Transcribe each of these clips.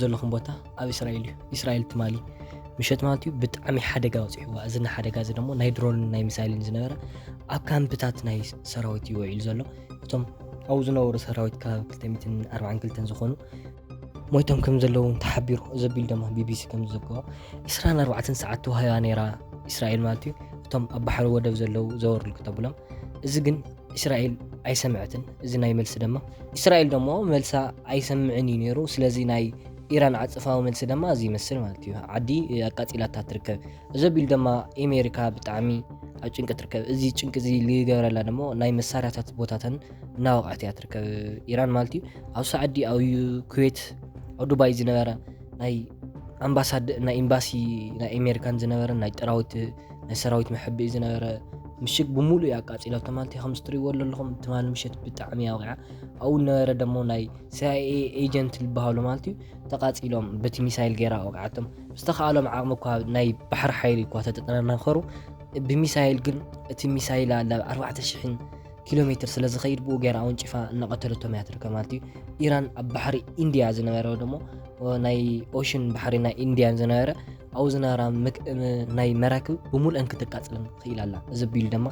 ዘለኹም ቦታ ኣብ እስራኤል እዩ። እስራኤል ትማሊ ምሸት ማለት እዩ ብጣዕሚ ሓደጋ በፂሕዋ። እዚ ሓደጋ እዚ ደሞ ናይ ድሮንን ናይ ሚሳይልን ዝነበረ ኣብ ካምፕታት ናይ ሰራዊት እዩ ውዒሉ ዘሎ። እቶም ኣብኡ ዝነበሩ ሰራዊት ከባቢ ክልተ ሚእትን ኣርባዓን ክልተን ዝኾኑ ሞይቶም ከም ዘለዉ እውን ተሓቢሩ። እዚ ኣቢሉ ድማ ቢቢሲ ከም ዝዘገቦ ዕስራን ኣርባዕተን ሰዓት ተዋሂባ ነይራ እስራኤል ማለት እዩ። እቶም ኣብ ባሕሪ ወደብ ዘለዉ ዘወርልኩ ተብሎም። እዚ ግን እስራኤል ኣይሰምዐትን። እዚ ናይ መልሲ ድማ እስራኤል ደሞ መልሳ ኣይሰምዕን እዩ ነይሩ። ስለዚ ናይ ኢራን ዓጽፋዊ መልሲ ድማ እዚ ይመስል ማለት እዩ። ዓዲ ኣቃጺላታ ትርከብ። እዚ ኣቢሉ ድማ ኣሜሪካ ብጣዕሚ ኣብ ጭንቂ ትርከብ። እዚ ጭንቂ እዚ ዝገበረላ ደሞ ናይ መሳርያታት ቦታተን እናወቕዐት እያ ትርከብ ኢራን ማለት እዩ። ኣብ ሳዕዲ፣ ኣብ ኩዌት፣ ኣብ ዱባይ ዝነበረ ናይ ኣምባሳደ-፣ ናይ ኤምባሲ ናይ ኣሜሪካን ዝነበረ ናይ ጠራዊት ናይ ሰራዊት መሐብኢ ዝነበረ ምሽግ ብምሉእ እዩ ኣቃጺላቶ ማለት እዩ። ከምዚ ትርእይዎ ዘለኹም ትማሊ ምሸት ብጣዕሚ ኣውቂዓ። ኣብኡ ዝነበረ ደሞ ናይ ሲ ኣይ ኤ ኤጀንት ዝበሃሉ ማለት እዩ ተቃጺሎም በቲ ሚሳይል ገይራ ኣውቂዓቶም። ብዝተኻእሎም ዓቕሚ እኳ ናይ ባሕሪ ሓይሊ እኳ ተጠናኸሩ ብሚሳይል ግን እቲ ሚሳይል ኣላ ኣርባዕተ ሽሕን ኪሎ ሜትር ስለ ዝኸይድ ብኡ ገይራ ኣወንጭፋ እናቐተለቶም እያ ትርከብ ማለት እዩ። ኢራን ኣብ ባሕሪ ኢንድያ ዝነበረ ደሞ ናይ ኦሽን ባሕሪ ናይ ኢንድያን ዝነበረ ኣብኡ ዝነበራ ምክ-፣ ም-፣ ናይ መራክብ ብምሉአን ክተቃጽለን ክኢላ ኣላ። እዚ ኣቢሉ ድማ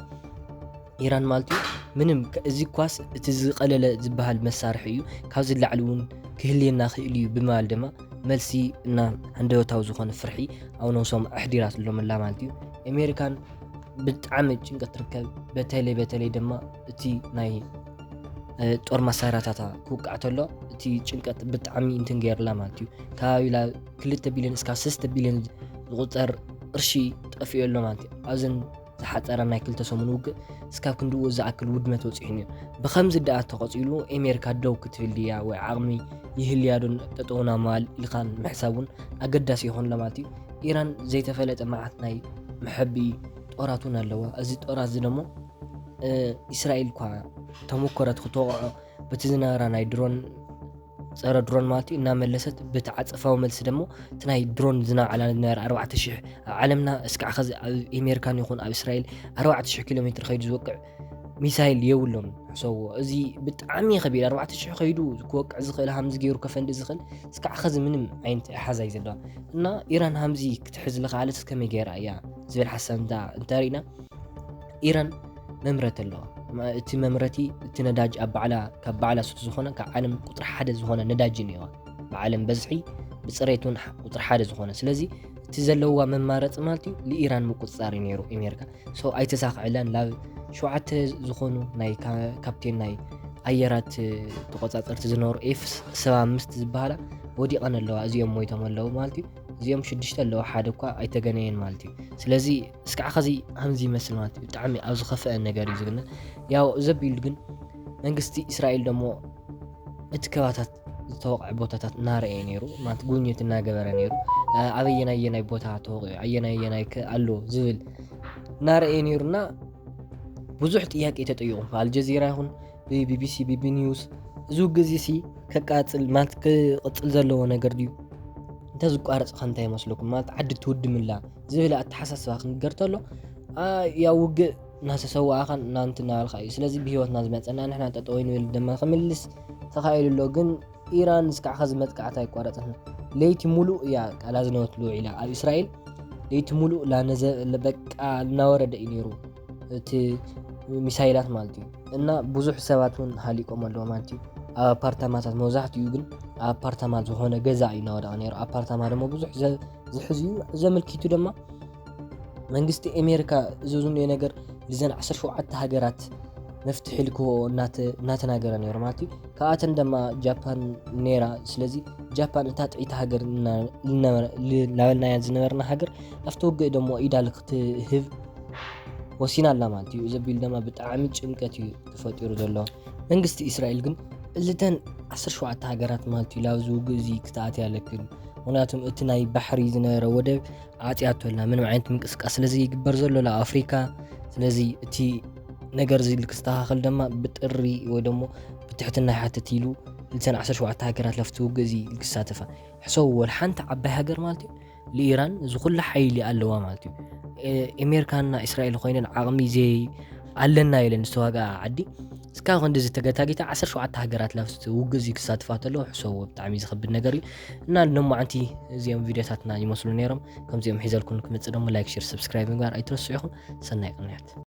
ኢራን ማለት እዩ ምንም ከ-፣ እዚ ኳስ እቲ ዝቐለለ ዝበሃል መሳርሒ እዩ፣ ካብዚ ላዕሊ እውን ክህልየና ክእል እዩ ብምባል ድማ መልሲ እና ሃንደበታዊ ዝኾነ ፍርሒ ኣብ ነብሶም ኣሕዲራትሎም ኣላ ማለት እዩ። ኣሜሪካን ብጣዕሚ ጭንቀት ትርከብ። በተለይ በተለይ ድማ እቲ ናይ እ፣ ጦር መሳርያታታ ክውቃዕ ተሎ እቲ ጭንቀት ብጣዕሚ እንትን ገይርላ ማለት እዩ። ከባቢ ላ ክልተ ቢልዮን እስካብ ሰለስተ ቢልዮን ዝቁጸር ቅርሺ ጠፊኡ ኣሎ ማለት እዩ። ኣብዘን ዝሓጸረ ናይ ክልተ ሰሙን ውግእ እስካብ ክንድኡ ዝኣክል ውድመት በጺሑ ነይሩ። ብኸምዚ ደኣ ተቐጺሉ ኣሜሪካ ደው ክትብል ድያ ወይ ዓቕሚ ይህልያ ዶ ጠጠውና ምባል ኢልካ ምሕሳብ እውን ኣገዳሲ ይኾን ኣሎ ማለት እዩ። ኢራን ዘይተፈለጠ መዓት ናይ መሐቢ ጦራት እውን ኣለዋ። እዚ ጦራት እዚ ደሞ እ፣ እስራኤል እኳ ተሞከረት ክትወቕዖ በቲ ዝነበራ ናይ ድሮን፣ ጸረ ድሮን ማለት እዩ፣ እናመለሰት በቲ ዓጸፋዊ መልሲ ደሞ እቲ ናይ ድሮን ዝናብ ዓላ ዝነበረ ኣርባዕተ ሽሕ ኣብ ዓለምና እስካዕ ኸዚ ኣብ ኣሜሪካን ይኹን ኣብ እስራኤል ኣርባዕተ ሽሕ ኪሎ ሜትር ከይዱ ዝወቅዕ ሚሳይል የብሎም። ሕሰብዎ፣ እዚ ብጣዕሚ ከቢድ፣ ኣርባዕተ ሽሕ ከይዱ ክወቅዕ ዝኽእል፣ ሃምዚ ገይሩ ከፈንዲ ዝኽእል እስካዕ ኸዚ ምንም ዓይነት ኣሓዝ ኣይዘለዋ። እና ኢራን ሃምዚ ክትሕዝ ዝኸኣለት ከመይ ገይራ እያ ዝብል ሓሳብ እንተ-፣ እንተሪእና፣ ኢራን መምረቲ ኣለዋ። ማ-፣ እቲ መምረቲ፣ እቲ ነዳጅ ኣብ ባዕላ፣ ካብ ባዕላ ስቱ ዝኾነ፣ ካብ ዓለም ቁጽሪ ሓደ ዝኾነ ነዳጅ እዩ ነይዋ። ብዓለም በዝሒ፣ ብጽሬት እውን ሓ-፣ ቁጽሪ ሓደ ዝኾነ። ስለዚ እቲ ዘለዋ መማረጺ ማለት እዩ፣ ንኢራን ምቁጽጻር እዩ ነይሩ ኣሜሪካ። ሶ ኣይተሳኽዐላን። ላብ ሸውዓተ ዝኾኑ ናይ ካ-፣ ካፕቴን ናይ ኣየራት ተቆጻጸርቲ ዝነበሩ ኤፍ ሰባ ኣምስት ዝበሃላ ወዲቐን ኣለዋ። እዚኦም ሞይቶም ኣለዉ ማለት እዩ። እዚኦም ሽዱሽተ ኣለዉ፣ ሓደ እኳ ኣይተገነየን ማለት እዩ። ስለዚ እስካዕ ኸዚ ከምዚ ይመስል ማለት እዩ። ብጣዕሚ ኣብ ዝኸፍአ ነገር እዩ ዝግነ። ያው እዚ ኣቢሉ ግን መንግስቲ እስራኤል ደሞ እቲ ከባታት ዝተወቕዐ ቦታታት እናረኣየ ነይሩ፣ ማለት ጉብኝት እናገበረ ነይሩ። እ፣ ኣበየናይ ኣየናይ ቦታ ተወቒዑ፣ ኣየናይ ኣየናይ ከ ኣሎ ዝብል እናረኣየ ነይሩና ብዙሕ ጥያቄ ተጠይቑ። ብኣልጀዚራ ይኹን ብቢቢሲ፣ ቢቢ ኒውስ፣ እዚ ውግእ እዚ ሲ ከቃጽል፣ ማለት ክቕጽል ዘለዎ ነገር ድዩ? እንተ ዝቋረጽ ከ እንታይ ይመስለኩም? ማለት ዓዲ ትውድም ኣላ ዝብል ኣተሓሳስባ ክንገር ተሎ፣ ኣ፣ ያው ውግእ እናተሰዋእኻን እናንት እናበልካ እዩ። ስለዚ ብህይወትና ዝመጸና ንሕና ጠጠው ንብል ድማ ክምልስ ተኻኢሉ ኣሎ። ግን ኢራን እስካዕ ኸዚ መጥቃዕታ ኣይቋረጸትን። ለይቲ ሙሉእ እያ ቃላ ዝነበትሉ ውዒላ። ኣብ እስራኤል ለይቲ ሙሉእ ላነዘ-፣ በቃ እናወረደ እዩ ነይሩ እቲ ሚሳይላት ማለት እዩ። እና ብዙሕ ሰባት እውን ሃሊቆም ኣለዉ ማለት እዩ። ኣብ ኣፓርታማታት መብዛሕትኡ ግን ኣብ ኣፓርታማ ዝኾነ ገዛ እዩ እናወደቐ ነይሩ። ኣፓርታማ ድማ ብዙሕ ዘ-፣ ዝሕዝ እዩ። ዘመልኪቱ ድማ መንግስቲ ኣሜሪካ እዚ ዝንኦ ነገር ንዘን ዓሰርተ ሸውዓተ ሃገራት መፍትሒ ልክህቦ እናተ-፣ እናተናገረ ነይሩ ማለት እዩ። ካብኣተን ድማ ጃፓን ነይራ። ስለዚ ጃፓን እታ ጥዒቲ ሃገር እና-፣ ልነበረ-፣ ል-፣ ላበልናያ ዝነበርና ሃገር ኣብቲ ውግእ ደሞ ኢዳ ልክትህብ ወሲና ኣላ ማለት እዩ። እዚ ኣቢሉ ድማ ብጣዕሚ ጭንቀት እዩ ተፈጢሩ ዘሎ። መንግስቲ እስራኤል ግን እዚተን ዓሰርተ ሸውዓተ ሃገራት ማለት እዩ ላብዚ ውግእ እዚ ክትኣትያ ኣለክን። ምክንያቱም እቲ ናይ ባሕሪ ዝነበረ ወደብ ዓጽያቶ ኣላ። ምንም ዓይነት ምንቅስቃስ ስለዚ ይግበር ዘሎ ኣብ ኣፍሪካ። ስለዚ እቲ ነገር እዚ ክስተኻኸል ድማ ብጥሪ ወይ ደሞ ብትሕትና ይሓትት ኢሉ እተን ዓሰርተ ሸውዓተ ሃገራት ለፍቲ ውግእ እዚ ክሳተፋ። ሕሰብዎ፣ ሓንቲ ዓባይ ሃገር ማለት እዩ ንኢራን እዚ ኩሉ ሓይሊ ኣለዋ ማለት እዩ። እ፣ ኣሜሪካና እስራኤል ኮይነን ዓቕሚ ዘይ-፣ ኣለና ኢለን ዝተዋጋ ዓዲ እስካብ ክንዲ ዝተገታጊታ ዓሰርተ ሸውዓተ ሃገራት ላፍቲ ውግእ እዚ ክሳትፋ ተለዎ ሕሰብዎ። ብጣዕሚ ዝኸብድ ነገር እዩ። እና ሎማዓንቲ እዚኦም ቪድዮታትና ይመስሉ ነይሮም። ከምዚኦም ሒዘልኩም ክመፅእ ደሞ ላይክ፣ ሼር፣ ሰብስክራይብ ምግባር ኣይትረስዑ ኢኹም። ሰናይ ቅንያት።